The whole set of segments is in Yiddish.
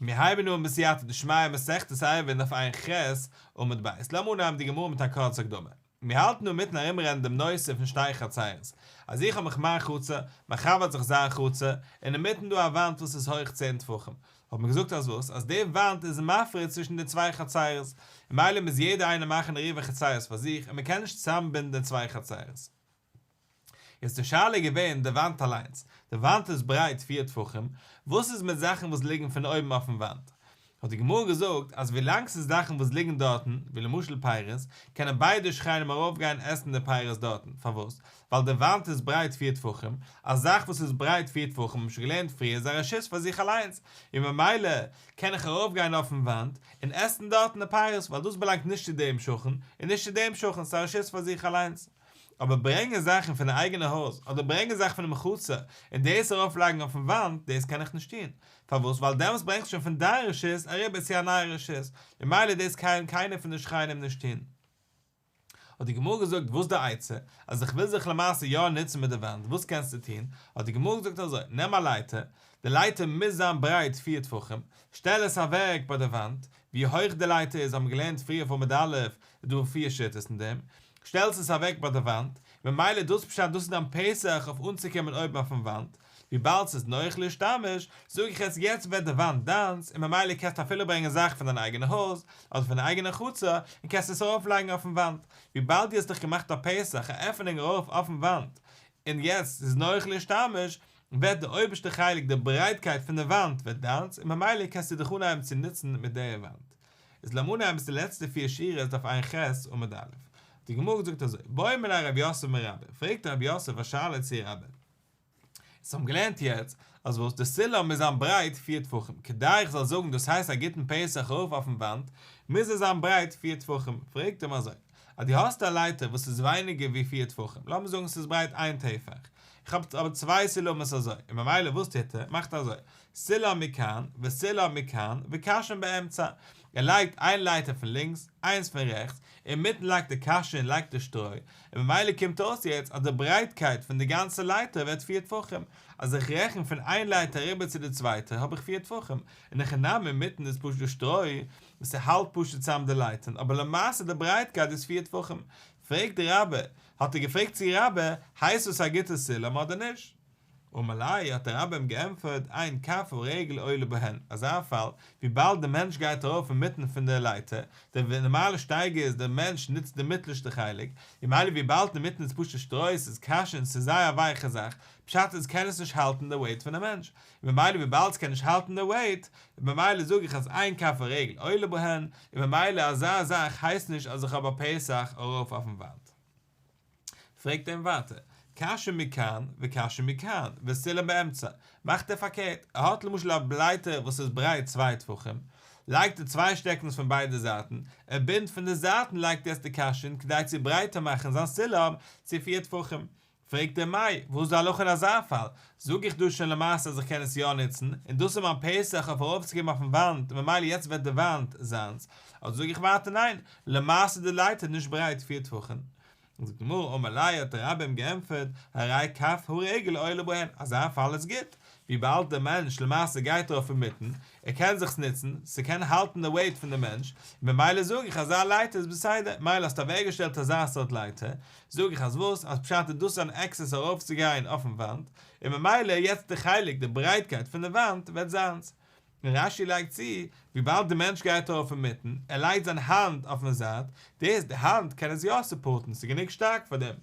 מיר הייבן אן בסייעתא דשמיא מסכת עירובין דף ע"ח עמוד ב'. לאמיר אנהייבן די גמרא מיט א קורצע הקדמה. מיר האלטן אינמיטן ארומרעדן דעם נושא פון שתי חצרות, אז איך האב מיך מיין חצר, מיין חבר האט זיך זיין חצר, און אינמיטן דא א וואנט וואס איז הויך צען טפחים. האט מען געזאגט אז וואס? אז די וואנט איז מפריד צווישן די צוויי חצרות, ממילא מוז יעדער איינער מאכן עירובי חצרות פאר זיך און מען קען נישט צוזאמבינדן די צוויי חצרות. איז די שאלה געווען די וואנט אליינס, די וואנט איז ברייט פיר טפחים, וואס איז מיט זאכן וואס ליגן פון אויבן אויפן וואנט? האט די גמרא געזאגט אז ווילאנג ס'איז זאכן וואס ליגן דארטן, ווי למשל פירות, קענען ביידע שכנים ארויפגיין עסן די פירות דארטן, פארוואס? ווייל די וואנט איז ברייט פיר טפחים, א זאך וואס איז ברייט פיר טפחים האבן מיר שוין געלערנט פריער איז א רשות פאר זיך אליינס, און ממילא קען איך ארויפגיין אויפן וואנט און עסן דארטן די פירות ווייל דאס באלאנגט נישט צו דעם שכן און נישט צו דעם שכן, ס'איז א רשות פאר זיך אליינס. אבער ברענגען זאכן פון די אייגענע הויז, אדער ברענגען זאכן פונעם חצר, און דאס ארויף לייגן אויפן וואנט, דאס קען איך נישט טון. פארוואס? ווייל דעמאלטס ברענגסטו שוין פון דיין רשות אריבער צו א נייע רשות, ממילא דאס קען קיינער פון די שכנים נישט טון. האט די גמרא געזאגט, וואס די עצה? אז איך וויל זיך למעשה יא נוצן מיט די וואנט, וואס קענסטו טון? האט די גמרא געזאגט אזוי, נעם א לייטער, די לייטער מוז זיין ברייט פיר טפחים, שטעל עס אוועק ביי די וואנט, ווי הויך די לייטער איז האבן מיר געלערנט פריער אויף עמוד א', איז דא פיר שיטות אין דעם, שטעלסט עס אוועק ביי די וואנט, ממילא דאס פשט דאס איז דיין פתח אויף אנצוקומען אויבן אויפן וואנט, וויבאלד ס'איז נוח להשתמש, זאג איך יעצט יעצט ווערט די וואנט דיינס, און ממילא קענסטו אפילו ברענגען זאכן פון דיין אייגענע הויז, אדער פון דיין אייגענע חצר, און קענסט עס ארויפלייגן אויפן וואנט, וויבאלד דו האסט דאך געמאכט א פתח, א עפענונג ארויף אויפן וואנט, און יעצט ס'איז נוח להשתמש, ווערט די אויבערשטע חלק די ברייטקייט פון די וואנט ווערט דיינס, און ממילא קענסטו דיך אנהייבן צו נוצן מיט די וואנט. איז לאמיר אנהייבן די לעצטע פיר שורות דף ע"ח עמוד א'. די גמרא האט געזאגט אזוי, בעא מיניה רב יוסף מרבה, פרעגט רב יוסף א שאלה צו רבה. אונז האבן געלערנט יעצט אז וואס די סולם מוז זיין ברייט פיר טפחים, כדי איך זאל זאגן דאס הייסט א גוטן פתח ארויף אויפן וואנט, מוז ער זיין ברייט פיר טפחים, פרעגט אים אזוי, אז דו האסט א לייטער וואס איז ווייניגער ווי פיר טפחים, לאמיר זאגן ס'איז ברייט איין טפח, איך האב אבער צוויי סולמות אזוי, און ממילא וואס טוט ער? מאכט אזוי, סולם מכאן וסולם מכאן וקשין באמצע, ער לייגט איין לייטער פון לינקס, איינס פון רעכטס, אינמיטן לייגט ער קשין און לייגט ער שטרוי, און ממילא קומט אויס יעצט אז די ברייטקייט פון די גאנצע לייטער ווערט פיר טפחים, אז איך רעכן פון איין לייטער אריבער צו די צווייטע האב איך פיר טפחים, און הכי נמי אינמיטן איז פשוט די שטרוי וואס ס'האלט פשוט צאם די לייטערן, אבער למעשה די ברייטקייט איז פיר טפחים. פרעגט רבה, האט ער געפרעגט צו רבה, הייסט דאס א גוטע סולם אדער נישט? אמר ליה, האט דער רבה אים געענטפערט, אין כף הרגל עולה בהן, אזא פאל, וויבאלד דער מענטש גייט ארויף אינמיטן פון דער לייטער, דער נארמאלע שטייגער איז דער מענטש נוצט די מיטלשטע חלק, ממילא וויבאלד אינמיטן איז פשוט שטרוי, ס'איז קשין, ס'איז זייער א ווייכע זאך, פשט איז קען עס נישט האלטן די weight פונעם מענטש, ממילא וויבאלד ס'קען נישט האלטן די weight, ממילא זאג איך אז אין כף הרגל עולה בהן, און ממילא אזא זאך הייסט נישט אז איך האב א פתח ארויף אויפן וואנט. פרעגט אים ווייטער, קשין מכאן וקשין מכאן, וסולם באמצע, מאכט ער פארקערט, ער האט למשל א לייטער וואס איז ברייט צוויי טפחים, לייגט ער צוויי שטעקנס פון ביידע זייטן, ער בינדט פון די זייטן לייגט ער עס די קשין כדי צו ברייטער מאכן זיין סולם צו פיר טפחים, פרעגט ער מאי, וואס איז די הלכה אין אזא פאל? זאג איך דא שוין למעשה אז איך קען עס יא נוצן, און דאס איז מיין פתח אויף ארויפצוקומען אויפן וואנט, און ממילא יעצט ווערט די וואנט זיינס, אדער זאג איך ווייטער ניין, למעשה איז די לייטער נישט ברייט פיר טפחים. זאגט די גמרא, אמר ליה האט דער רבה אים געענטפערט, הרי כף הרגל עולה בהן, אזא פאל איז גוט, וויבאלד דער מענטש למעשה גייט ארויף אינמיטן, ער קען זיך עס נוצן, ס'קען האלטן די weight פון די מענטש, און ממילא זאג איך אזא לייטער איז בסדר, מילא האסטו אוועקגעשטעלט אזא סארט לייטער, זאג איך אז וואס? אז פשט איז דאס אן access ארויפצוגיין אויפן וואנט, און ממילא יעצט די חלק, די ברייטקייט פון די וואנט ווערט זיינס. און רש"י לייגט צו, וויבאלד די מענטש גייט ארויף אינמיטן, ער לייגט זיין האנט אויפן זייט, דאס די האנט קען עס יא support ן, ס'איז גענוג שטארק פאר דעם,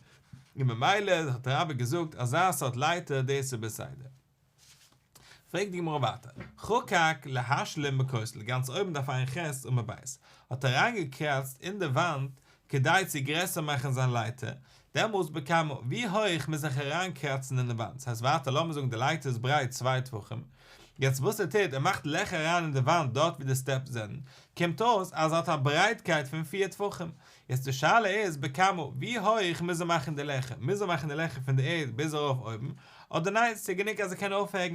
און ממילא האט רבה געזאגט אזא סארט לייטער דאס איז בסדר. פרעגט די גמרא ווייטער, חקק להשלים בכותל, גאנץ אויבן דף ע"ח עמוד ב', האט ער אריינגעקראצט אין די וואנט כדי צו גרעסער מאכן זיין לייטער, דעמאלטס בכמה, ווי הויך מוז איך אריינקראצן אין די וואנט, ס'הייסט ווייטער לאמיר זאגן די לייטער איז ברייט צוויי טפחים, יעצט וואס ער טוט, ער מאכט לעכער אריין אין די וואנט דארט ווי די steps זענען, קומט אויס אז ער האט א ברייטקייט פון פיר טפחים, יעצט די שאלה איז בכמה, ווי הויך מוז ער מאכן די לעכער, מוז ער מאכן די לעכער פון די ערד ביז ארויף אויבן, אדער ניין ס'איז גענוג אז ער קען אויפהערן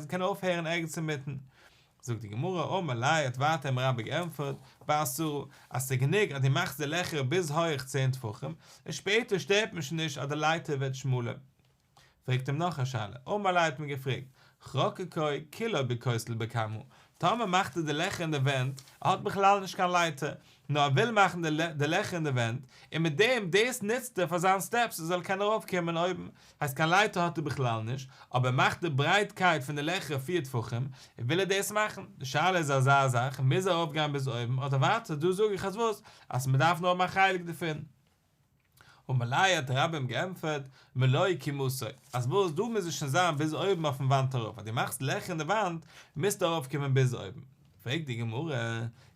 קען אויפהערן ערגעץ אינמיטן. זאגט די גמרא אמר ליה האט ווייטער אים רבה געענטפערט בעשרה אז ס'איז גענוג אז דו מאכסט די לעכער ביז הויך צען טפחים, און שפעטער שטערט מען שוין נישט אז די לייטער ווערט שמאלער. פרעגט אים נאך א שאלה, אמר ליה האט מען געפרעגט, חקקו כולו בכותל בכמה? טאמער מאכט ער די לעכער אין די ווענט, ער האט בכלל נישט קיין לייטער, נאר ער וויל מאכן די לעכער אין די ווענט, און מיט דעם דאס נוצט ער פאר זיין סטעפס ער זאל קענען ארויף קומען אויבן, הייסט קיין לייטער האט ער בכלל נישט, אבער ער מאכט די ברייטקייט פון די לעכער פיר טפחים, און וויל ער דאס מאכן, די שאלה איז אזא זאך, מוז ער ארויף גיין ביז אויבן, אדער ווייטער, דא זאג איך אז וואס, אז מען דארף נאר האבן א חלק דערפון. אמר ליה האט רבה אים געענטפערט, מלא קומתו, אז וואס, דא מוז עס שוין זיין ביז אויבן אויפן וואנט ארויף, אז דו מאכסט לעכער אין די וואנט, מוזטו ארויף קומען ביז אויבן. פרעגט די גמרא,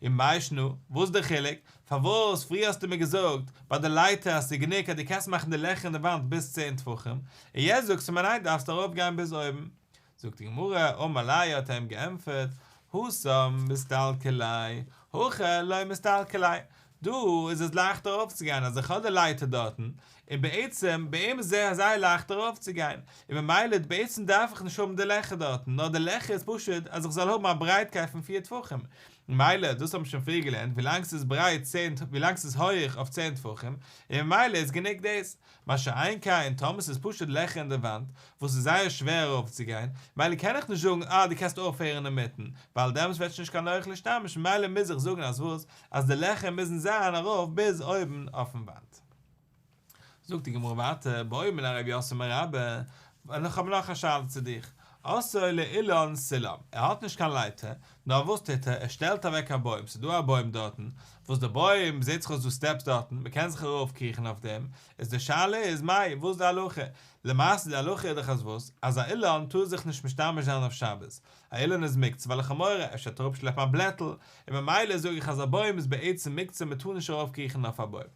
ומאי שנא, וואס איז די חילוק, פארוואס פריער האסטו מיר געזאגט ביי די לייטער אז ס'איז גענוג אז דו קענסט מאכן די לעכער אין די וואנט ביז צען טפחים, און יעצט זאגסטו מיר ניין דארפסט ארויף גיין ביז אויבן. זאגט די גמרא, אמר ליה האט ער אים געענטפערט, התם מסתלקא ליה, הכא לא מסתלקא ליה, דא איז עס לייכטער ארויפצוגיין אז איך האב די לייטער דארטן, און בעצם ביי אים איז זייער זייער לייכט ארויפצוגיין, און ממילא בעצם דארף איך נישט האבן די לעכער דארטן, נאר די לעכער איז פשוט אז איך זאל האבן א ברייטקייט פון פיר טפחים, ממילא דאס האבן מיר שוין פריער געלערנט ווילאנג ס'איז ברייט צען ווילאנג ס'איז הויעך אויף צען טפחים, און ממילא איז גענוג דאס. מה שאין כן טאמער ס'איז פשוט לעכער אין די וואנט, וואס איז זייער שווער ארויפצוגיין, ממילא קען איך נישט זאגן אה דו קענסט אויפהערן אינמיטן, ווייל דעמאלטס ווערט שוין נישט קיין נוח להשתמש, ממילא מוז איך זאגן אז וואס? אז די לעכער מוזן זיין ארויף ביז אויבן אויפן וואנט. זאגט די גמרא ווייטער, בעא מיניה רב יוסף מרבה, און איך האב נאך א שאלה צו דיך, עשאו לאילן סולם, ער האט נישט קיין לייטער, נאר וואס טוט ער, ער שטעלט אוועק א בוים, ס'איז דא א בוים דארטן, וואס די בוים זעט זיך אויס דא סטעפס דארטן, מ'קען זיך ארויף קריכן אויף דעם, איז די שאלה איז מאי, וואס איז די הלכה? למעשה די הלכה איז דאך אז וואס, אז א אילן טאר זיך נישט משתמש זיין אויף שבת, א אילן איז מוקצה ווייל איך האב מורא אפשר וועט ער אראפשלעפן א בלעטל, און ממילא זאג איך אז א בוים איז בעצם מוקצה מ'טאר נישט ארויף קריכן אויף א בוים.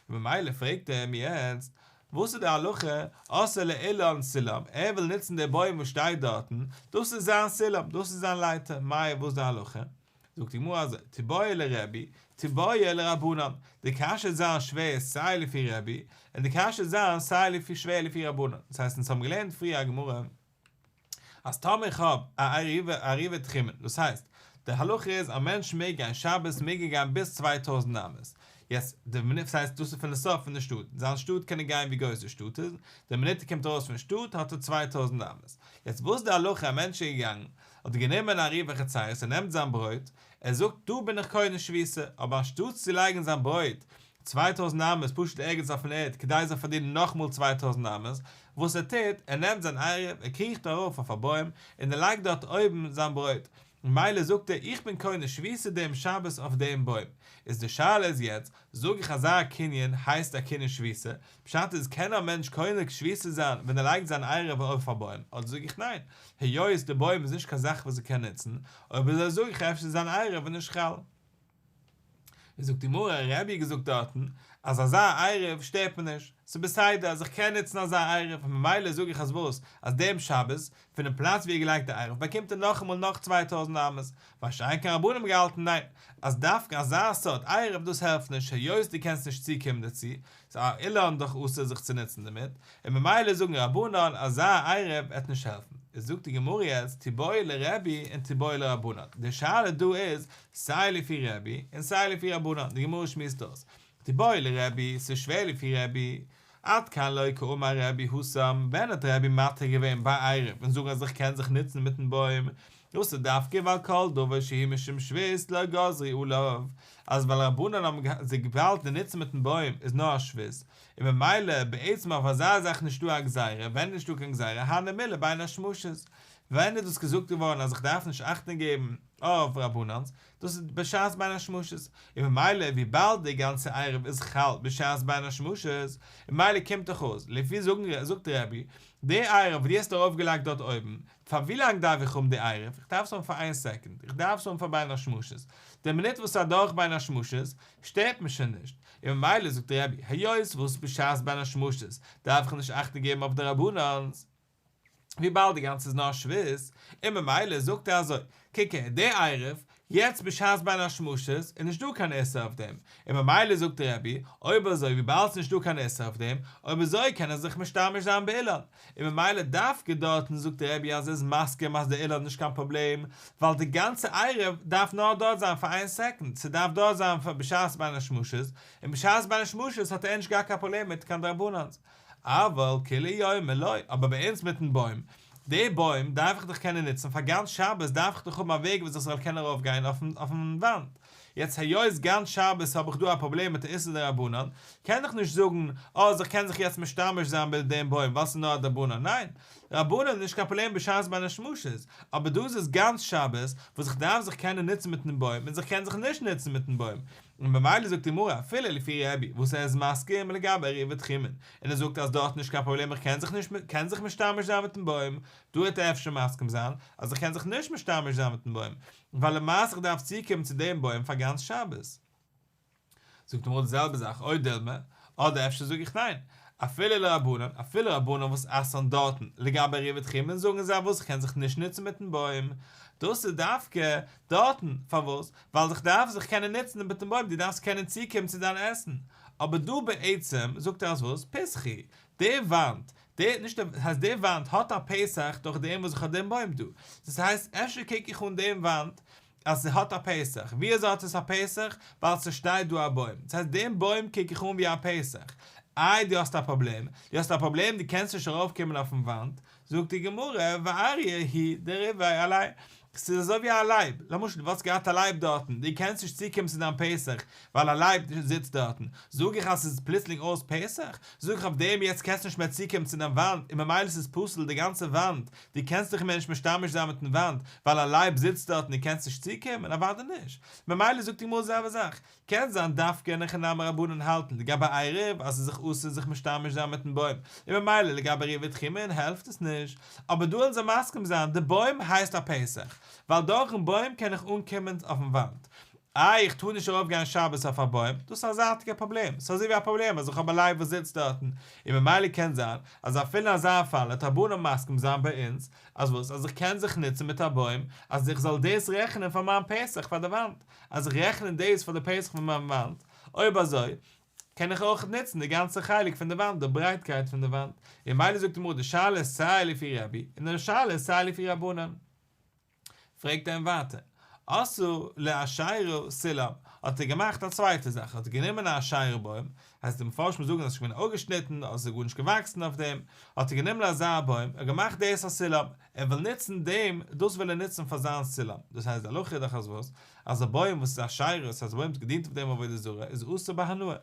ממילא פרעגט ער אים יעצט, וואס איז די הלכה, עשאו לאילן סולם, ער וויל נוצן די בוים וואס שטייט דארטן, דאס איז זיין סולם, דאס איז זיין לייטער, מאי וואס איז די הלכה? זאגט די גמרא אזוי, תיבעי לרבי, תיבעי לרבנן, די קשיא וועט זיין שווער סיי לפי רבי, און די קשיא וועט זיין סיי לפי שווער לפי רבנן, דאס הייסט אונז האבן געלערנט פריער א גמרא, אז טאמער איך האב א עירובי תחומין, דאס הייסט, די הלכה איז א מענטש מעג גיין שבת מעג ער גיין ביז 2000 אמות, יעצט די מינוט דאס הייסט דאס איז פון די סוף פון די שטאט, אין זיין שטאט קען ער גיין ווי גרויס די שטאט איז, די מינוט ער קומט ארויס פון שטאט האט ער 2000 אמות, יעצט וואס איז די הלכה א מענטש איז געגאנגען האט גענומען א עירובי חצירות ער נעמט זיין ברויט, ער זאגט דא בין איך קונה שביתה, אבער אנשטאטס צו לייגן זיין ברויט 2000 אמות פשוט ערגעץ אויפן ערד כדי ער זאל פארדינען נאכמאל 2000 אמות, וואס ער טוט, ער נעמט זיין עירוב, ער קריכט ארויף אויף א בוים, און ער לייגט דארט אויבן זיין ברויט, ממילא זאגט ער איך בין קונה שביתה דעם שבת אויף דעם בוים, איז די שאלה איז יעצט, זאג איך אזא קנין הייסט א קנין שביתה, פשט איז קען א מענטש קונה שביתה זיין ווען ער לייגט זיין עירוב אויף א בוים, אדער זאג איך ניין, היות די בוים איז נישט קיין זאך וואס ער קען נוצן, אויב אזוי זאג איך אפשר איז זיין עירוב נישט חל. איז זאגט די גמרא, רבי האט געזאגט דארטן אז אזא עירוב שטערט מיר נישט, ס'איז בסדר אז איך קען נוצן אזא עירוב, ממילא זאג איך אז וואס, אז דעם שבת, פונעם פלאץ ווי ער געלייגט די עירוב באקומט ער נאכאמאל נאך 2000 אמות, מה שאין כן רבנן האבן געהאלטן ניין, אז דווקא אזא סארט עירוב דאס העלפט נישט היות דו קענסט נישט צוקומען דערצו, ס'איז א אילן דאך אסור זיך צו נוצן דערמיט, און ממילא זאגן רבנן אזא עירוב וועט נישט העלפן. איז זאגט די גמרא יעצט תיבעי לרבי און תיבעי לרבנן, די שאלה דא איז סיי לפי רבי און סיי לפי רבנן, די גמרא שמועסט אויס, תיבעי לרבי, ס'איז שווער לפי רבי, עד כאן לא קאמר רבי התם, ווען האט רבי מתיר געווען ביי עירוב און זאגן אז איך קען זיך נוצן מיטן בוים, דאס איז דווקא ווייל כל דבר שהוא משום שבות לא גזרו עליו, אז ווייל רבנן האבן זיך געהאלטן די נוצן מיטן בוים איז נאר א שבות, און ממילא בעצם אויף אזא זאך נישטא א גזירה, ווען איז נישטא קיין גזירה הני מילי בין השמשות, ווען איז דאס געזאגט געווארן אז איך דארף נישט אכטונג געבן אויף רבנן'ס, דאס איז בשעת בין השמשות, און ממילא וויבאלד די גאנצע עירוב איז חל בשעת בין השמשות, און ממילא קומט דאך אויס, לפי זאגן זאגט רבי, די עירוב וואס דו האסט ארויף געלייגט דארט אויבן, פאר ווי לאנג דארף איך האבן די עירוב? איך דארף עס האבן פאר איין סעקונד, איך דארף עס האבן פאר בין השמשות, די מינוט וואס ס'איז אדורך בין השמשות, שטערט מיר שוין נישט, און ממילא זאגט רבי, היות וואס בשעת בין השמשות דארף איך נישט אכטונג געבן אויף די רבנן'ס, וויבאלד די גאנצע איז נאר שבות, און ממילא זאגט ער אזוי, קוק הער, די עירוב, יעצט בשעת בין השמשות איז נישט דא קיין איסור אויף דעם, און ממילא זאגט רבי, אויב אזוי וויבאלד ס'איז נישט דא קיין איסור אויף דעם, אויב אזוי קען ער זיך משתמש זיין באילן, און ממילא דווקא דארטן זאגט רבי אז ער איז מסכים אז די אילן איז נישט קיין פראבלעם, ווייל די גאנצע עירוב דארף נאר דארט זיין פאר איין סעקונד, ס'דארף דארט זיין פאר בשעת בין השמשות, און בשעת בין השמשות האט ער נישט געהאט קיין פראבלעם מיט קיין דרבנן'ס. אבל כולי יומא לא, אבער ביי אונז מיטן בוים. די בוים דארף איך דאך קענען נוצן פאר גאנץ שבת דארף איך דאך האבן א וועג וואס איך זאל קענען ארויף גיין אויפן וואנט, יעצט היות גאנץ שבת האב איך דא א פראבלעם מיט די איסור דרבנן, קען איך נישט זאגן אז איך קען זיך יעצט משתמש זיין מיט דעם בוים ווייל ס'איז נאר א דרבנן, ניין, רבנן איז נישט קיין פראבלעם בשעת בין השמשות, אבער דא איז עס גאנץ שבת וואס איך דארף זיך קענען נוצן מיטן בוים און איך קען זיך נישט נוצן מיטן בוים, און במילא זאגט די גמרא אפילו לפי רבי וואס ער איז מסכים לגבי עירובי תחומין, און ער זאגט אז דארט נישט קיין פראבלעם איך קען זיך נישט קען זיך משתמש זיין מיטן בוים, דא וועט ער אפשר מסכים זיין אז איך קען זיך נישט משתמש זיין מיטן בוים, ווייל למעשה איך דארף צוקומען צו דעם בוים פאר גאנץ שבת. זאגט די גמרא די זעלבע זאך או דילמא, אדער אפשר זאג איך ניין, אפילו לרבנן, אפילו רבנן וואס אסר'ן דארטן לגבי עירובי תחומין זאגן זיי וואס איך קען זיך נישט נוצן מיטן בוים, דאס איז דווקא דארטן, פארוואס? ווייל איך דארף זיך קענען נוצן מיטן בוים, דו דארפסט קענען צוקומען צו דיין עסן, אבער דא בעצם זאגט ער אז וואס? פתחא, די וואנט, די, נישט די, הייסט די וואנט האט א פתח דורך דעם וואס איך האב דעם בוים דא, דאס הייסט אפשר קוק איך אן דעם וואנט אז ס'האט א פתח, ווי אזוי האט עס א פתח? ווייל ס'שטייט דא א בוים, דאס הייסט דעם בוים קוק איך אן ווי א פתח, איי דו האסט א פראבלעם, דו האסט א פראבלעם דו קענסט נישט ארויף קומען אויפן וואנט, זאגט די גמרא, ואריא הוא דריביה עליה, ס'איז אזוי ווי א לייב, למשל דו וואלסט געהאט א לייב דארטן, דו קענסט נישט צוקומען צו דיין פתח ווייל א לייב זיצט דארטן, זאג איך אז ס'איז פלוצלינג אויס פתח? זאג איך אויף דעם יעצט קענסטו נישט מער צוקומען צו דיין וואנט און ממילא ס'איז פסול די גאנצע וואנט, דו קענסט דיך מער נישט משתמש זיין מיטן וואנט ווייל א לייב זיצט דארט און דו קענסט נישט צוקומען? אוודאי נישט. ממילא זאגט די גמרא די זעלבע זאך. קען זיין דווקא אין הכי נמי רבנן האלטן לגבי עירוב אז ס'איז זיך אסור זיך משתמש זיין מיטן בוים, און ממילא לגבי עירובי תחומין העלפט עס נישט. אבער דא וועלן זיי מסכים זיין די בוים הייסט א פתח, ווייל דורכן בוים קען איך אנקומען אויפן וואנט. איי איך טאר נישט ארויף גיין שבת אויף א בוים? דאס איז א זייטיגע פראבלעם, ס'איז אזוי ווי א פראבלעם אז איך האב א לייב וואס זיצט דארטן, און ממילא קען זיין אז אפילו אין אזא פאל וועט רבנן מסכים זיין ביי אונז, אז וואס? אז איך קען זיך נוצן מיט א בוים, אז איך זאל דאס רעכענען פאר מיין פתח פאר די וואנט, אז איך רעכענען דאס פאר די פתח פון מיין וואנט, אויב אזוי קען איך אויך נוצן די גאנצע חלק פון די וואנט, די ברייטקייט פון די וואנט, און ממילא זאגט די גמרא די שאלה איז סיי לפי רבי, און די שאלה איז סיי לפי רבנן. פרעגט ער אים ווייטער, עשה לאשירה סולם, האט ער געמאכט א צווייטע זאך, האט ער גענומען א אשירה בוים, הייסט די מפרשים זאגן אז עס איז געווען אפגעשניטן אדער עס איז גארנישט געוואקסן אויף דעם, האט ער גענומען אזא בוים, ער האט געמאכט דאס א סולם, ער וויל נוצן דעם, דאס וויל ער נוצן פאר זיין סולם, דאס הייסט די הלכה איז דאך אז וואס, אז א בוים וואס איז אשירה, ס'הייסט א בוים וואס געדינט אויף דעם עבודה זרה, איז אסור בהנאה, און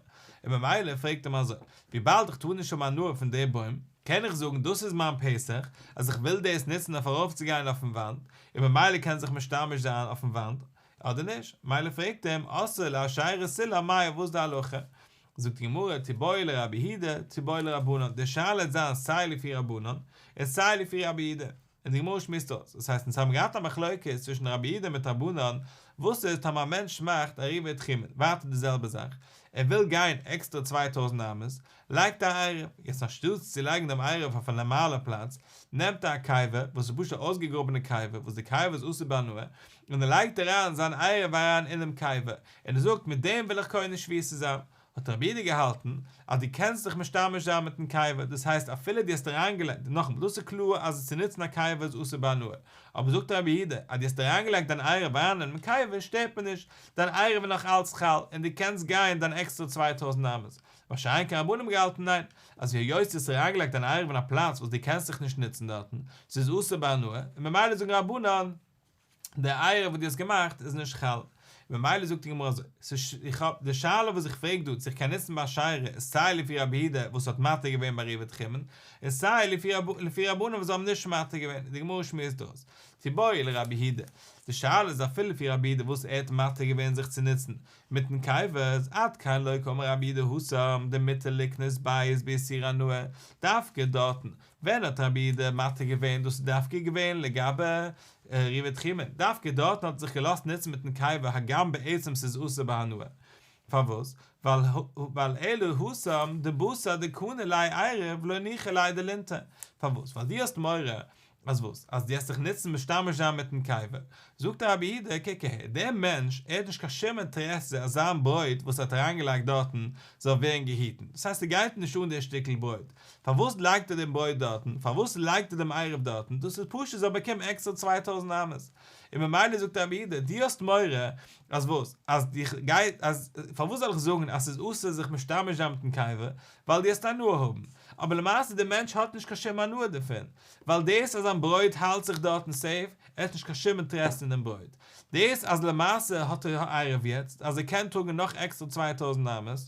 ממילא פרעגט אים אזוי, וויבאלד איך טאר נישט האבן הנאה פון די בוים, קען איך זאגן דאס איז מיין פתח, אז איך וויל דאס נוצן אויף ארויפצוגיין אויפן וואנט, און ממילא קען זיך משתמש זיין אויפן וואנט, אדער נישט? מילא פרעגט אים, עשה לאשירה סולם מאי וואס איז די הלכה? זאגט די גמרא, תיבעי לרבי יהודה, תיבעי לרבנן, די שאלה וועט זיין סיי לפי רבנן, און סיי לפי רבי יהודה. און די גמרא שמועסט אויס, דאס הייסט אונז האבן געהאט א מחלוקת צווישן רבי יהודה מיט רבנן, וואס איז טאמער א מענטש מאכט עירובי תחומין, ווייטער די זעלבע זאך, ער וויל גיין עקסטרא 2000 אמות, לייגט ער א עירוב, יעצט אנשטאטס צו לייגן דעם עירוב אויף א נארמאלע פלאץ, נעמט ער א קבר, וואס איז פשוט א אויסגעגראבענע קבר, וואס די קבר איז אסור בהנאה, און ער לייגט אריין זיין עירוב אריין אינעם קבר, און ער זאגט מיט דעם וויל איך קונה שביתה זיין, האט רבי יהודה געהאלטן אז דו קענסט זיך משתמש זיין מיטן קבר, דאס הייסט אפילו דו האסט אריינגעלייגט, נאכאמאל דאס איז קלאר אז צו נוצן א קבר איז אסור בהנאה, אבער זאגט רבי יהודה אז דו האסט אריינגעלייגט דיין עירוב אריין אינעם קבר שטערט מיר נישט, דיין עירוב איז נאך אלץ חל און דו קענסט גיין דיין עקסטרא 2000 אמות, מה שאין כן רבנן האבן געהאלטן ניין, אז היות דו האסט אריינגעלייגט דיין עירוב אין א פלאץ וואס דו קענסט זיך נישט נוצן דארטן, ס'איז אסור בהנאה, און ממילא זאגן רבנן, דער עירוב וואס דו האסט געמאכט איז נישט חל. ממילא זאגט די גמרא אזוי, איך האב, די שאלה וואס איך פרעג דא צו איך קען נוצן ביי אשירה איז סיי לפי רבי יהודה וואס האט מתיר געווען ביי עירובי תחומין, און סיי לפי רבנן וואס האבן נישט מתיר געווען, די גמרא שמועסט אויס, תיבעי לרבי יהודה, די שאלה איז אפילו לפי רבי יהודה וואס ער האט מתיר געווען זיך צו נוצן מיטן קבר, איז עד כאן לא קאמר רבי יהודה התם דמותר לקנות בית באיסור הנאה, דווקא דארטן ווען האט רבי יהודה מתיר געווען? דאס איז דווקא געווען לגבי עירובי תחומין, דווקא דארטן האט ער זיך געלאזט נוצן מיטן קבר הגם בעצם ס'איז אסור בהנאה. פארוואס? ווייל אלא התם דבתר דקני ליה עירוב לא ניחא ליה דלינטר. פארוואס? ווייל דו האסט מורא אז וואס? אז דו וועסט זיך נוצן משתמש זיין מיטן קבר. זאגט רבי יהודה, קוק אהער, דער מענטש, ער האט נישט קיין שום אינטערעסע אז זיין ברויט וואס ער האט אריינגעלייגט דארטן זאל ווערן געהיטן. דאס הייסט ער גייט נישט אן דער שטיקל ברויט. פארוואס לייגט ער דעם ברויט דארטן? פארוואס לייגט ער דעם עירוב דארטן? דאס איז פשוט זאל באקומען עקסטרא 2000 אמות. און ממילא זאגט רבי יהודה, דו האסט מורא אז וואס? אז דיך גייט אז פארוואס זאל איך זאגן אז ס'איז אסור זיך משתמש זיין מיטן קבר? ווייל דו וועסט הנאה האבן. אבער למעשה דער מענטש האט נישט קיין שום הנאה דערפון, ווייל דאס אז זיין ברויט האלט זיך דארטן safe, ער האט נישט קיין שום אינטערעסע אין דעם ברויט. דאס אז למעשה האט ער עירוב יעצט, אז ער קען טראגן נאך עקסטער 2000 אמות,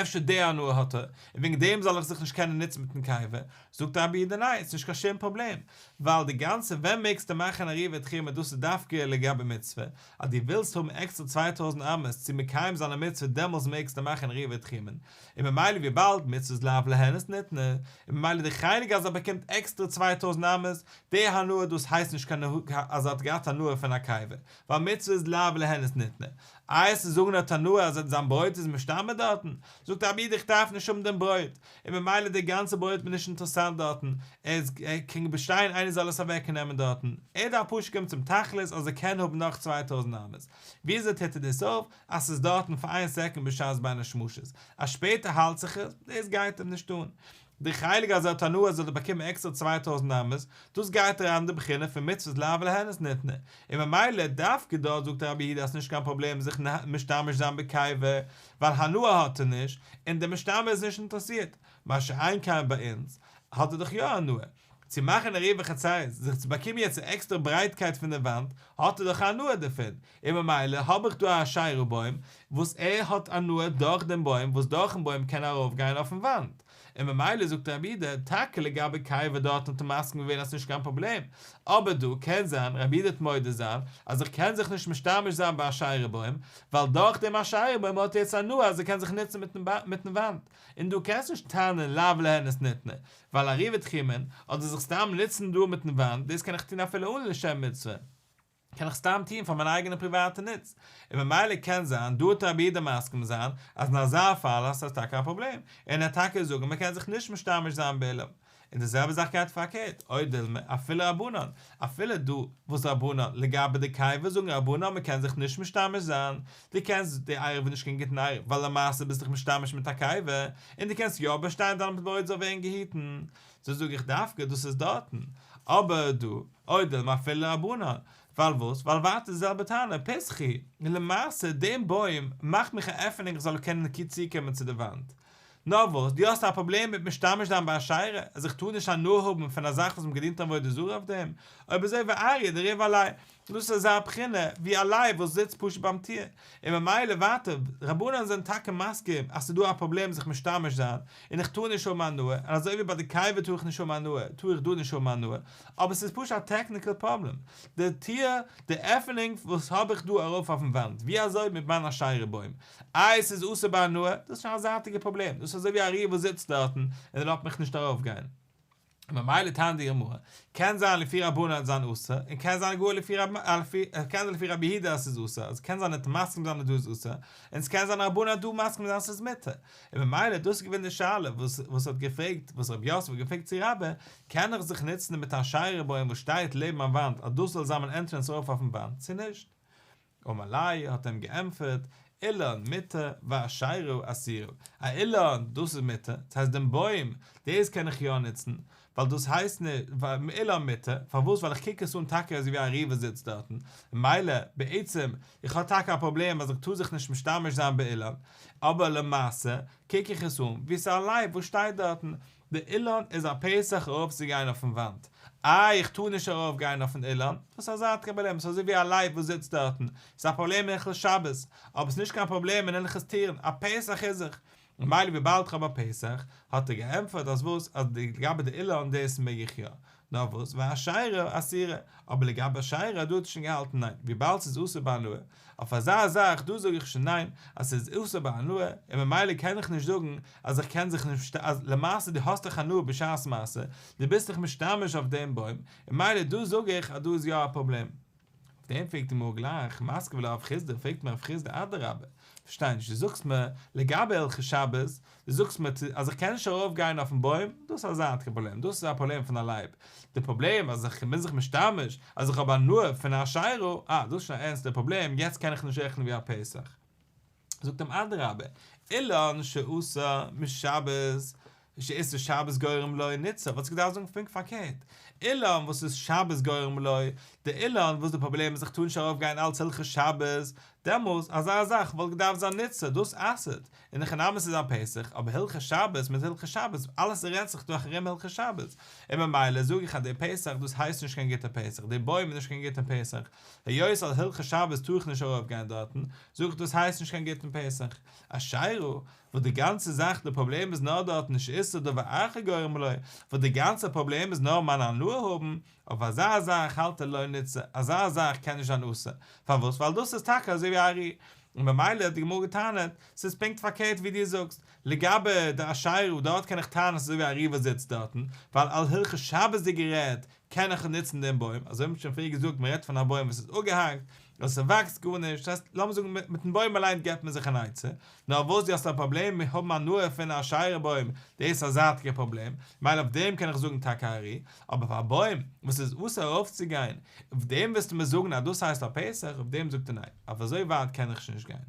אפשר די הנאה האט ער, און וועגן דעם זאל איך זיך נישט קענען נוצן מיטן קבר, זאגט רבי יהודה ניין, ס'נישט קיין שום פראבלעם, ווייל די גאנצע ווען מעגסטו מאכן עירובי תחומין דאס איז דווקא לגבי מצוה, אז דו ווילסט האבן עקסטער 2000 אמות צו מקיים זיין א מצוה דעמאלס מעגסטו מאכן עירובי תחומין, און ממילא וויבאלד מצוות לאו ליהנות ניתנה, און ממילא די חלק אז ער באקומט עקסטערע 2000 אמות, די הנאה דאס הייסט נישט קיין אז ער האט געהאט הנאה פון א קבר, ווייל מצוות לאו ליהנות ניתנה. איי עס איז זאגן האט הנאה אז זיין ברויט איז משתמר דארטן, זאגט רבי יהודה איך דארף נישט האבן דעם ברויט, און ממילא די גאנצע ברויט מיר נישט אינטערעסאנט דארטן, ער קען באשטיין איינער זאל עס אוועק נעמען דארטן, ער דארף פשוט קומען צום תכלית אז ער קען האבן נאך 2000 אמות. וויאזוי טוט ער דאס אויף? אז ס'איז דארטן פאר איין סעקונד בשעת בין השמשות, אז שפעטער האלט זיך עס, דאס גייט אים נישט אן. די חלק אז ער האט הנאה אז ער האט באקומען עקסטער 2000 אמות, דאס גייט אריין אין די בחינה פון מצוות לאו ליהנות ניתנה, און ממילא דווקא דארט זאגט רבי יהודה אז ס'נישט קיין פראבלעם זיך משתמש זיין בקבר, ווייל הנאה האט ער נישט, און דער משתמש איז נישט אינטערעסירט, מה שאין כן ביי אונז, האט ער דאך יא הנאה. צו מאכן עירובי חצירות, זיך צו באקומען יעצט עקסטערע ברייטקייט פון די וואנט, האט ער דאך הנאה דערפון, און ממילא האב איך דא א אשרה בוים, וואס ער האט הנאה דורך דעם בוים, וואס דורכן בוים קען ער ארויפגיין אויפן וואנט. און ממילא זאגט רבי יהודה, טאקע לגבי קבר דארט האט ער מסכים געווען אז ס'נישט קיין פראבלעם, אבער דא קען זיין רבי יהודה וועט מודה זיין אז איך קען זיך נישט משתמש זיין באשרה בוים, ווייל דורך דעם אשרה בוים האט ער יעצט הנאה אז ער קען זיך נוצן מיטן וואנט, און דא קענסט נישט טענה'ן לאו ליהנות ניתנה, ווייל עירובי תחומין, אדער זיך סתם נוצן דא מיטן וואנט, דאס קען איך טון אפילו אן לשם מצוה. קען איך סתם טון פאר מיין אייגענע פריוואטע נוץ, און ממילא קען זיין דא וועט רבי יהודה מסכים זיין אז אין אזא פאל האסטו טאקע א פראבלעם, און ער טאקע זאגן מען קען זיך נישט משתמש זיין באילן. און די זעלבע זאך גייט פארקערט, או דילמא, אפילו רבנן, אפילו דא וואס רבנן, לגבי די קבר זאגן רבנן מען קען זיך נישט משתמש זיין, דו קענסט די עירוב איז נישט קיין גוטן עירוב, ווייל למעשה ביסט דיך משתמש מיט א קבר, און דו קענסט יא באשטיין דיין ברויט זאל ווערן געהיטן, סאו זאג איך דווקא דאס איז דארטן, אבער דא, או דילמא אפילו רבנן, ווייל וואס? ווייל ווייטער די זעלבע טענה, פתחא, און למעשה דעם בוים מאכט מיך א עפענונג איך זאל קענען צוקומען צו די וואנט. נאר וואס, דו האסט א פראבלעם מיט משתמש זיין באשרה, אז איך טאר נישט הנאה האבן פון א זאך וואס מ'האט געדינט עבודה זרה אויף דעם? אויב אזוי ואריא דריב עליה, דאס איז אזא בחינה ווי א לייב וואס זיצט פשוט ביים טיר, און ממילא ווייטער, רבנן זענען טאקע מסכים אז ס'איז דא א פראבלעם זיך משתמש זיין, און איך טאר נישט האבן הנאה, און אזוי ווי ביי די קבר טאר איך נישט האבן הנאה, טאר איך דא נישט האבן הנאה, אבער ס'איז פשוט א technical פראבלעם, די טיר, די עפענונג וואס האב איך דא ארויף אויפן וואנט, ווי אזוי מיט מיין אשרה בוים, איי ס'איז אסור בהנאה, דאס איז שוין א זייטיגע פראבלעם, דאס איז אזוי ווי א אריה וואס זיצט דארטן און ער לאזט מיך נישט ארויפגיין. ממילא טענה'ט די גמרא, קען זיין לפי רבנן וועט זיין אסור, און קען זיין גאר לפי רב קען זיין לפי רבי יהודה אז ס'איז אסור, אז קען זיין ער וועט מסכים זיין אז דא איז אסור, און ס'קען זיין רבנן וועט דא מסכים זיין אז ס'איז מותר. און ממילא דאס איז געווען די שאלה וואס וואס האט געפרעגט, וואס רב יוסף האט געפרעגט צו רבה, קען איך זיך נוצן מיט אשרה בוים וואס שטייט לעבן מיין וואנט אז דאס זאל זיין מיין entrance ארויף אויפן וואנט, צו נישט? אמר ליה האט אים געענטפערט, אילן מותר ואשרה אסורה, א אילן דאס איז מותר, דאס הייסט דעם בוים, דאס קען איך יא נוצן, ווייל דאס הייסט נישט, אילן מותר, פארוואס ווייל איך קוק עס אן טאקע אזוי ווי א אריה וואס זיצט דארטן, ממילא בעצם איך האב טאקע א פראבלעם אז איך טאר זיך נישט משתמש זיין באילן, אבער למעשה קוק איך עס אן ווי ס'איז א לייב וואס שטייט דארטן, די אילן איז א פתח ארויפצוגיין אויפן וואנט. איי איך טאר נישט ארויפגיין אויפן אילן? דאס איז א זייטיגע פראבלעם, ס'איז אזוי ווי א לייב וואס זיצט דארטן. ס'איז א פראבלעם אין הלכות שבת, אבער ס'איז נישט קיין פראבלעם אין הלכות טירן, א פתח איז זיך. ממילא וויבאלד כ'האב א פתח, האט ער געענטפערט אז וואס, אז לגבי די אילן דאס מעג איך יא. נאר וואס, ואשרה אסורה, אבער לגבי אשרה דא האט ער שוין געהאלטן ניין, וויבאלד ס'איז אסור בהנאה, אויף אזא זאך דא זאג איך שוין ניין, אז ס'איז אסור בהנאה, און ממילא קען איך נישט זאגן אז איך קען זיך נישט, אז למעשה דו האסט דאך הנאה בשעת מעשה, דו ביסט דאך משתמש אויף דעם בוים, און ממילא דא זאג איך אז דא איז יא א פראבלעם. אויף דעם פרעגט די גמרא גלייך, מתקיף לה רב חסדא, פרעגט מיר רב חסדא אדרבה, פארשטיי נישט, דו זאגסט מיר לגבי הלכות שבת, דו זאגסט מיר אז איך קען נישט ארויף גיין אויפן בוים, דאס איז א זייטיגע פראבלעם, דאס איז א פראבלעם פון א לייב, די פראבלעם אז איך בין זיך משתמש, אז איך האב הנאה פון אשרה, אה, דאס איז שוין א ערנסטע פראבלעם, יעצט קען איך נישט רעכענען ווי א פתח. זאגט אים אדרבה, אילן שאסור משבת, שאיסור שבת גורם לו ניתסר, וואלסט געדארפט זאגן פונקט פארקערט, אילן וואס איז שבת גורם לו, די אילן וואס די פראבלעם איז איך טאר נישט ארויף גיין אלץ הלכות שבת, דעמאלס אזא זאך וואלט געדארפט זיין נתסר, דאס אסר'ט, אין הכי נמי ס'איז א פתח, אבער הלכות שבת מיט הלכות שבת, אלעס רעדט זיך דאך ארום הלכות שבת, און ממילא זאג איך אז די פתח דאס הייסט נישט קיין גוטע פתח, די בוים איז נישט קיין גוטע פתח, היות אז הלכות שבת טאר איך נישט ארויף גיין דארטן, זאג איך דאס הייסט נישט קיין גוטן פתח. אשירה, וואס די גאנצע זאך די פראבלעם איז נאר דארטן שאיסור דבר אחר גורם לו, וואס די גאנצע פראבלעם איז נאר מיין הנאה האבן, אויף אזא זאך האלט ער לא נתסר, אזא זאך קען נישט זיין אסור, פארוואס? ווייל דאס איז טאקע אזוי ווי א ארי, און במילא האט די גמרא געטענה'ט, ס'איז פונקט פארקערט ווי דו זאגסט, לגבי די אשירה דארט קען איך טענה'ן ס'איז אזוי ווי א ארי וואס זיצט דארטן, ווייל על הלכות שבת'דיג גערעדט קען איך נוצן דעם בוים, אזוי האט מען שוין פריער געזאגט מען רעדט פון א בוים וואס איז אפגעהאקט, און ס'וואקסט גארנישט, דאס הייסט לאמיר זאגן מיטן בוים אליין געבט מען זיך אן עצה, נאר וואס דו האסט א פראבלעם מיט האבן הנאה פון א אשירה בוים, דאס איז א זייטיגע פראבלעם, מילא אויף דעם קען איך זאגן טאקע ארי, אבער אויף א בוים וואס איז אסור ארויפצוגיין, אויף דעם וועסטו מיר זאגן אז דאס הייסט א פתח, אויף דעם זאגט ער ניין, אויף אזוי ווייט קען איך שוין נישט גיין.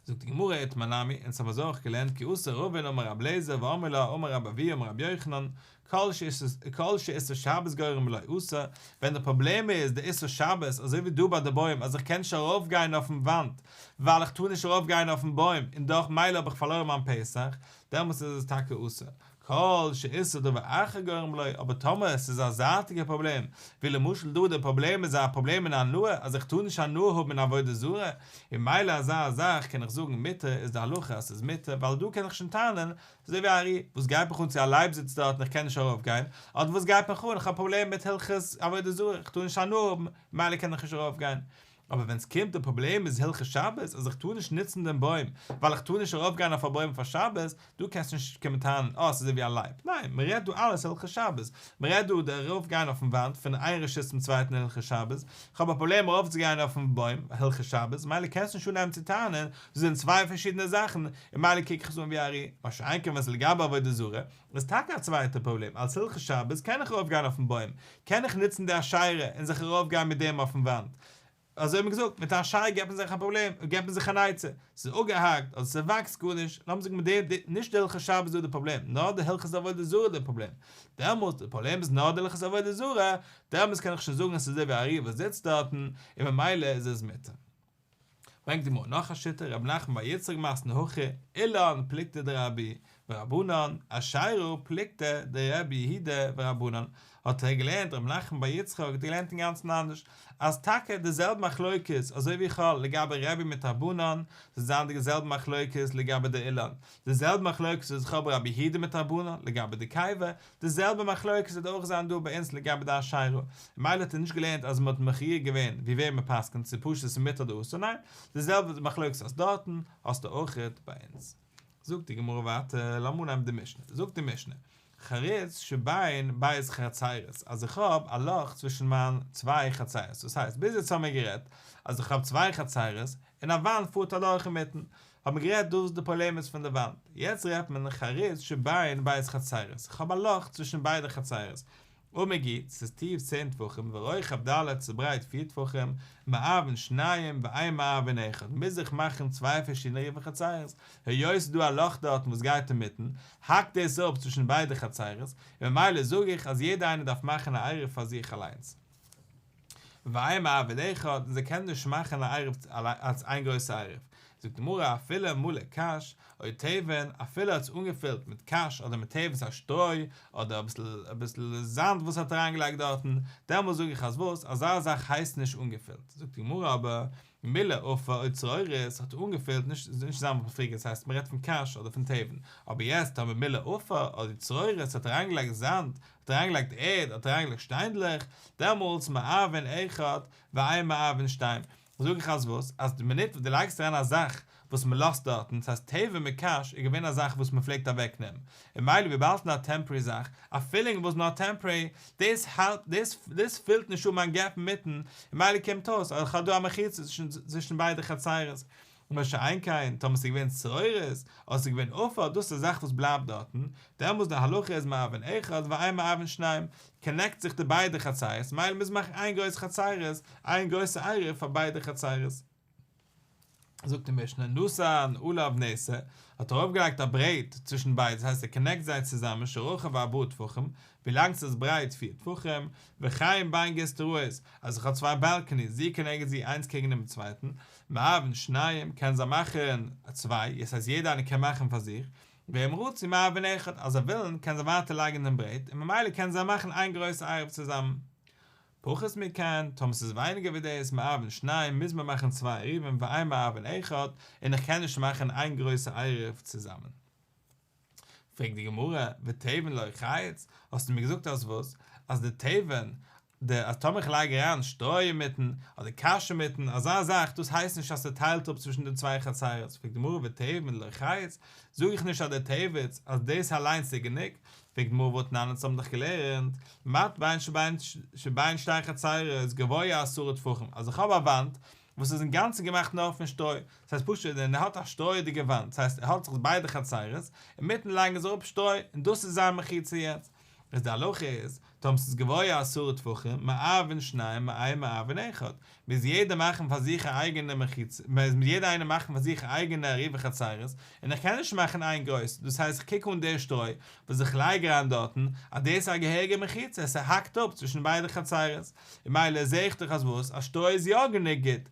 זאגט די גמרא איתמר נמי, אונז האבן אזוי אויך געלערנט כי אתא רבין אמר רב לעזער ואמרי לה אמר רבי אבהו אמר רבי יוחנן, כל שאיסור שבת גורם לו אסור, ווען די פראבלעם איז די איסור שבת אזוי ווי דא ביי די בוים אז איך קען נישט ארויף גיין אויפן וואנט ווייל איך טאר נישט ארויף גיין אויפן בוים און דאך מילא האב איך פארלוירן מיין פתח, דעמאלטס איז עס טאקע אסור. כל שאיסור דבר אחר גורם לו, אבער טאמער עס איז א זייטיגע פראבלעם, ווי למשל דא די פראבלעם איז א פראבלעם אין הנאה אז איך טאר נישט הנאה האבן אין עבודה זרה, און מילא אזא זאך קען איך זאגן מותר איז די הלכה אז ס'איז מותר ווייל דא קען איך שוין טענה'ן אזוי ווי ארי, וואס גייט מיך אן צו א לייב זיצט דארט און איך קען נישט ארויף גיין, אדער וואס גייט מיך אן איך האב א פראבלעם מיט הלכות עבודה זרה איך טאר נישט הנאה האבן מילא קען איך נישט ארויף גיין, אבער ווען ס'קומט די פראבלעם איז הלכות שבת אז איך טאר נישט נוצן דעם בוים ווייל איך טאר נישט ארויף גיין אויף א בוים פאר שבת, דא קענסטו נישט קומען טענה'ן אה ס'איז אזוי ווי א לייב, ניין מ'רעדט דא אלעס הלכות שבת, מ'רעדט דא די ארויף גיין אויפן וואנט פון איין רשות צום צווייטן הלכות שבת, איך האב א פראבלעם ארויף צו גיין אויפן בוים הלכות שבת, מילא קענסטו נישט אנהייבן צו טענה'ן דאס זענען צוויי פארשידענע זאכן און מילא קוק איך עס אן ווי ארי, מה שאין כן ווען ס'איז לגבי עבודה זרה, איז טאקע א צווייטע פראבלעם, אלס הלכות שבת קען איך ארויף גיין אויפן בוים, קען איך נוצן די אשירה און זיך ארויף גיין מיט דעם אויפן וואנט, אזוי האט מען געזאגט, מיט א אשירה געבט מען זיך א פראבלעם, געבט מען זיך אן עצה, ס'איז אפגעהאקט אדער ס'וואקסט גארנישט, לאמיר זאגן מיט דעם, נישט די הלכות שבת איז דא די פראבלעם, נאר די הלכות עבודה זרה איז די פראבלעם, דעמאלטס די פראבלעם איז נאר די הלכות עבודה זרה, דעמאלטס קען איך שוין זאגן אז ס'איז אזוי ווי ארי וואס זיצט דארטן, און ממילא איז עס מותר. ברענגט די גמרא נאך א שיטה, רב נחמן בר יצחק מתני הכי, אילן פלוגתא דרבי ורבנן, אשירה פלוגתא דרבי יהודה ורבנן, האט ער געלערנט, רב נחמן בר יצחק האט געלערנט אינגאנצן אנדערש, אז טאקע די זעלבע מחלוקת אזוי ווי איך האב לגבי רבי מיט רבנן, זאל זיין די זעלבע מחלוקת לגבי די אילן, די זעלבע מחלוקת וואס איך האב רבי יהודה מיט רבנן לגבי די קבר, די זעלבע מחלוקת וועט אויך זיין דא ביי אונז לגבי די אשירה, ממילא האט ער נישט געלערנט אז מען האט מכריע געווען ווי וועם מען פסק'נט צו פשוט ס'איז מותר אדער אסור, ניין, די זעלבע מחלוקת האסט דארטן, האסטו אויכעט ביי אונז. זאגט די גמרא ווייטער, לאמיר אנהייבן די משנה, זאגט די משנה, חריץ שבין ב' חצרות, אז איך האב א לאך צווישן מיין צוויי חצרות, דאס הייסט, ביז יעצט האמיר גערעדט אז איך האב צוויי חצרות, און א וואנט פארט אדורך אינמיטן, האט מען גערעדט דאס וואס די פראבלעם איז פון די וואנט, יעצט רעדט מען חריץ שבין ב' חצרות, איך האב א לאך צווישן ביידע חצרות, עמוק הוא, ס'איז טיף צען טפחים, ורוחב ד' ס'איז ברייט פיר טפחים, מערבין שניים ואין מערבין אחד, מוז איך מאכן צוויי פארשידענע עירובי חצרות, היות ס'איז דא א לאך דארטן וואס גייט אינמיטן, האקט דאס אפ צווישן ביידע חצרות, און ממילא זאג איך אז יעדער איינער דארף מאכן א עירוב פאר זיך אליינס. ואין מערבין אחד, און זיי קענען נישט מאכן א עירוב אלס איין גרויסע עירוב. זאגט די גמרא אפילו מלא קש או תבן, אפילו האט עס אנגעפילט מיט קש אדער מיט תבן ס'איז א שטרוי אדער אביסל אביסל זאמד וואס האט אריינגעלייגט דארטן, דעמאלס זאג איך אז וואס, אזא זאך הייסט נישט אנגעפילט. זאגט די גמרא אבער, מילא עפר או צרורות האט אנגעפילט נישט נישט זאמד וואס פריער דאס הייסט מ'רעדט פון קש אדער פון תבן, אבער יעצט טאמער מילא עפר אדער צרורות האט אריינגעלייגט זאמד האט אריינגעלייגט ערד, האט אריינגעלייגט שטיינדלעך, דעמאלטס מערבין אחד ואין מערבין שתיים. זאג איך אז וואס? אז די מינוט וואס דו לייגסט אריין א זאך וואס מען לאזט דארטן, דאס הייסט תבן מיט קש איז געווען א זאך וואס מען פלעגט אוועקנעמען, און מילא וויבאלד ס'איז נאר א טעמפארערי זאך, א פילינג וואס נאר טעמפארערי, דאס האלט, דאס דאס פילט נישט אן מיין געפ אינמיטן, און מילא קומט אויס אז איך האב דא א מחיצה צווישן ביידע חצרות. מה שאין כן, טאמער ס'איז געווען צרורות, אדער ס'איז געווען עפר, דאס איז א זאך וואס בלייבט דארטן, דעמאלס די הלכה איז מערבין אחד ואין מערבין שניים, קאנעקט זיך די ביידע חצרות, מילא מוז מען מאכן איין גרויסע חצרות, איין גרויסע עירוב פאר ביידע חצרות. זאגט די משנה, נתן עליו נסר, האט ער ארויפגעלייגט א ברעט צווישן ביידע, דאס הייסט ער קאנעקט זיי צוזאמען שרחב ארבעה טפחים, ווי לאנג ס'איז ברייט פיר טפחים, וכן בין גוסטראות, אז איך האב צוויי באלקעניס, זו כנגד זו איינס קעגן דעם צווייטן, מערבין שניים, קען זיי מאכן צוויי, דאס הייסט יעדער איינער קען מאכן פאר זיך, ואם רצו מערבין אחד, אז זיי ווילן קען זיי ווייטער לייגן דעם ברעט, און ממילא קענען זיי מאכן איין גרויסע עירוב צוזאמען. פחות מכאן, טאמער ס'איז ווייניגער ווי דאס, מערבין שניים, מוז מען מאכן צוויי עירובים ואין מערבין אחד, און איך קען נישט מאכן איין גרויסע עירוב צוזאמען. פרעגט די גמרא, ותבן לא חייץ, האסטו מיר געזאגט אז וואס? אז די תבן, די אז טאמער איך לייג אריין שטרוי אינמיטן, אדער קש אינמיטן, אזא זאך, דאס הייסט נישט אז ס'טיילט אפ צווישן די צוויי חצרות, פרעגט די גמרא, ותבן לא חייץ, זאג איך נישט אז די תבן, אז דאס אליינס איז גענוג, פרעגט די גמרא והתנן אונז האבן דאך געלערנט, מתבן שבין שבין שתי חצרות גבוה עשרה טפחים, אז איך האב א וואנט וואס איז אינגאנצן געמאכט נאר פון שטרוי, דאס הייסט פשוט ער האט א שטרויעדיגע וואנט, דאס הייסט ער האט זיך ביידע חצרות, אינמיטן לייגן זיי אראפ שטרוי, און דאס איז זיין מחיצה יעצט. איז די הלכה איז, טאמער ס'איז גבוה עשרה טפחים, מערבין שניים ואין מערבין אחד, מוז יעדער מאכן פאר זיך א אייגענע מחיצה, מוז יעדער איינער מאכן פאר זיך א אייגענע עירובי חצירות, און איך קען נישט מאכן איין גרויס, דאס הייסט איך קוק אן די שטרוי וואס איך לייג אריין דארטן, אז דאס איז א געהעריגע מחיצה, עס האקט אפ צווישן ביידע חצירות, און ממילא זעה איך דאך אז וואס? אז שטרוי איז יא גענוג גוט.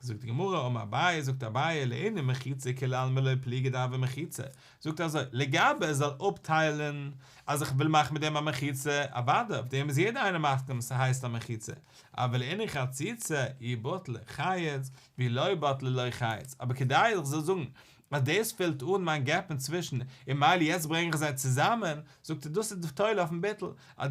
זאגט די גמרא, אמר אביי, זאגט אביי, לענין מחיצה כולי עלמא לא פליגי דהוי מחיצה, זאגט אזוי, לגבי עס זאל אפטיילן אז איך וויל מאכן מיט דעם א מחיצה, אוודאי, אויף דעם איז יעדער איינער מסכים ס'הייסט א מחיצה, אבל לענין חציצה, אי בטלה חייץ, ואי לא בטלה לא חייץ, אבער כדי איך זאל זאגן אז דאס פילט אן מיין געפ אינצווישן און ממילא יעצט ברענג איך זיי צוזאמען, זאגט ער דאס איז תולה אויפן ביטול, אז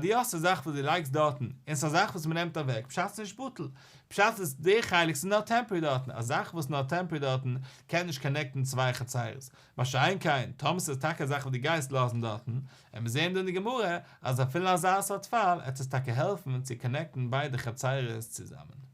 דו האסט א זאך וואס דו לייגסט דארטן, און ס'איז א זאך וואס מ'נעמט אוועק, פשט ס'נישט בטל, פשט איז די חלק ס'איז נאר טעמפארערי דארטן, א זאך וואס נאר טעמפארערי דארטן קען נישט קאנעקטן צוויי חצירות, מה שאין כן טאמער ס'איז טאקע א זאך וואס דו גייסט לאזן דארטן, און מיר זעהן דא אין די גמרא אז אפילו אין אזא סארט פאל עט עס טאקע העלפן צו קאנעקטן ביידע חצירות צוזאמען.